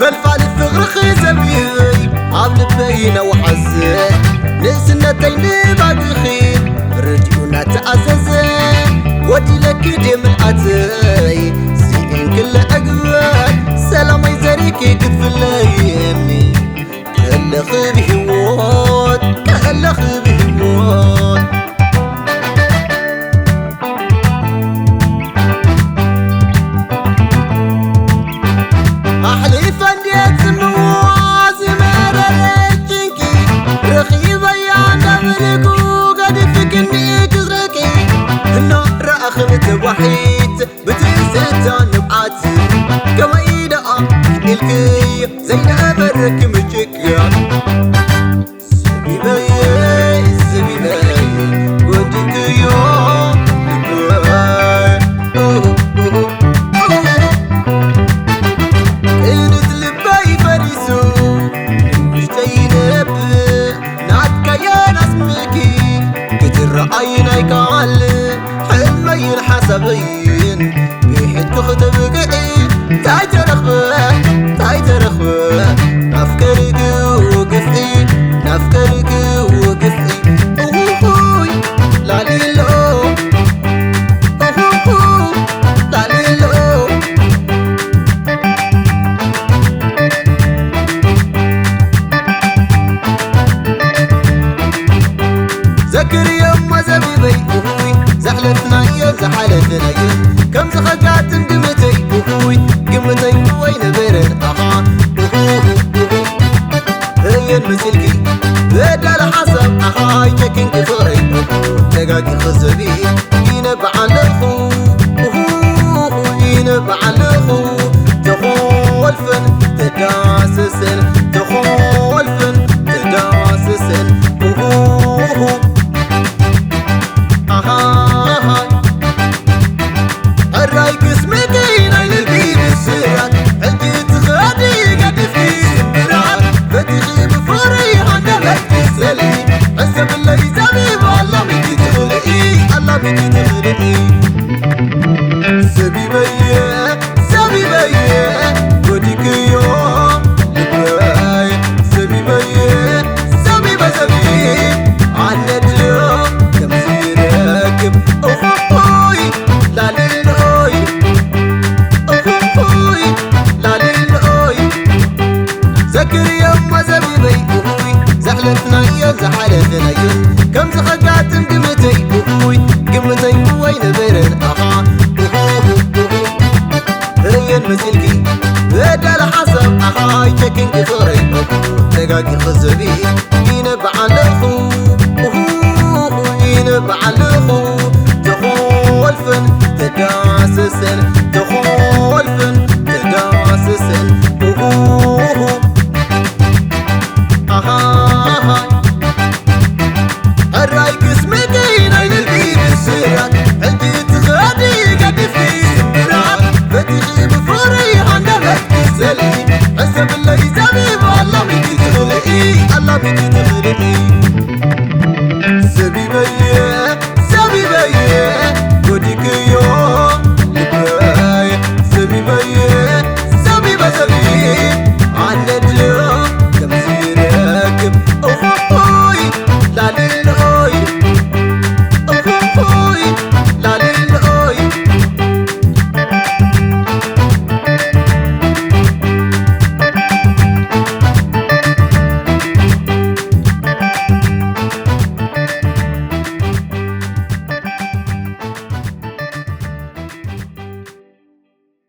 ፈልፋሊ ፍቕርኺ ዘቢበይ ኣብ ልበይ ነውሓዘ፣ ንእስነተይ ንባግኺ ርድኡ እናተኣዘዘ፣ ጎዲለኪ ድየ ምልኣተይ ስኢንክለ ዕግበት፣ ሰላመይ ዘሪኪ ክትፍለየኒ፣ ከለኺ ብህይወት፣ ከለኺ ብህይወት። ኣሕሊፈ እንድየ ጽምዋ ዝመረረ ጭንቂ፣ ረኺበያ እንዳበልኩ ገዲፍክኒ ክዝረቂ፣ እናረኣኽን ተዋሒጥ ብትዝታ ንብዓት፣ ከመይ ደኣ ኢልክዮ ዘይነበረኪ ምጭቃን። ሰቢበየ፣ ሰቢበየ፣ ጎዲእክዮ ልበይ። ቅንት ልበይ ፈሪሱ፣ ንውሽጠይ ይነብዕ፣ ናትካየን ኣስሚዕኪ፣ ክትረኣይን ኣይከኣል፣ ሕልመይን ሓሳበይን፣ ብሕድኪ ክተብቅዒ፣ እንታይ ተረኽበ፣ እንታይ ተረኽበ፣ ናፍቀርኪ ግፍዒ፣ ናፍቀርኪ ግፍዒ። ኡሁሁይ ላሊሎ፣ ኡሁሁ ላሊሎ። ዘክርዮ እሞ ዘቢበይ፣ ኡይ፣ ዘሕለፍናዮ ዝሓለፍናዮ፣ ከምዚ ከጋጥም ግምተይ፣ ኡይ፣ ግምተይ እኮ ኣይነበረን፣ ኣኻ፣ ኡይ፣ እየን መሲልኪ፣ በዳሊ ሓሳብ፣ ኣኻ፣ ኣይጨክንኪ ፍቕረይ፣ ተጋጊኺ ዘቢ፣ ይነብዕ ኣለኹ፣ ኡይ፣ ይነብዕ ኣለኹ፣ ተኾልፈን ተዳሰሰን፣ ተኾልፈን ተዳሰሰን፣ ኡሁሁ። ኣሃሃ። ሕራይ ክስምዕኪ ናይ ልቢ ብስራት፣ ሕጂ ትኸዲ ገዲፍኪ ስምብራት፣ ፈቲኺ ብፍቕሪ ሃንደበት ክትዘሊ፣ ሕሰብለይ ዘቢብ ኣላሚኪ ትኽልኢ፣ ኣላሚኪ ትኽልኢ። ሰቢበየ፣ ሰቢበየ፣ ጎዲእክዮ ልበይ። ሰቢበየ፣ ሰቢበ፣ ሰቢብ ኣነድልዮ ከምዚ ይረክብ። ኡኹይ፣ ላሊሎይ፣ ኡኹይ፣ ላሊሎይ። ዘክርዮ እሞ ዘቢበይ፣ ኡይ፣ ዘሕለፍናዮ ዝሓለፍናዮ፣ ከምዚ ከጋጥም ግምተይ፣ ኡይ፣ ግምተይ እኮ ኣይነበረን፣ ኣኻ፣ ኡይ፣ እየን መሲልኪ፣ በዳሊ ሓሳብ፣ ኣኻ፣ ኣይጨክንኪ ፍቕረይ፣ ተጋጊኺ ዘቢ፣ ይነብዕ ኣለኹ፣ ኡይ፣ ይነብዕ ኣለኹ፣ ተኾልፈን ተዳሰሰን፣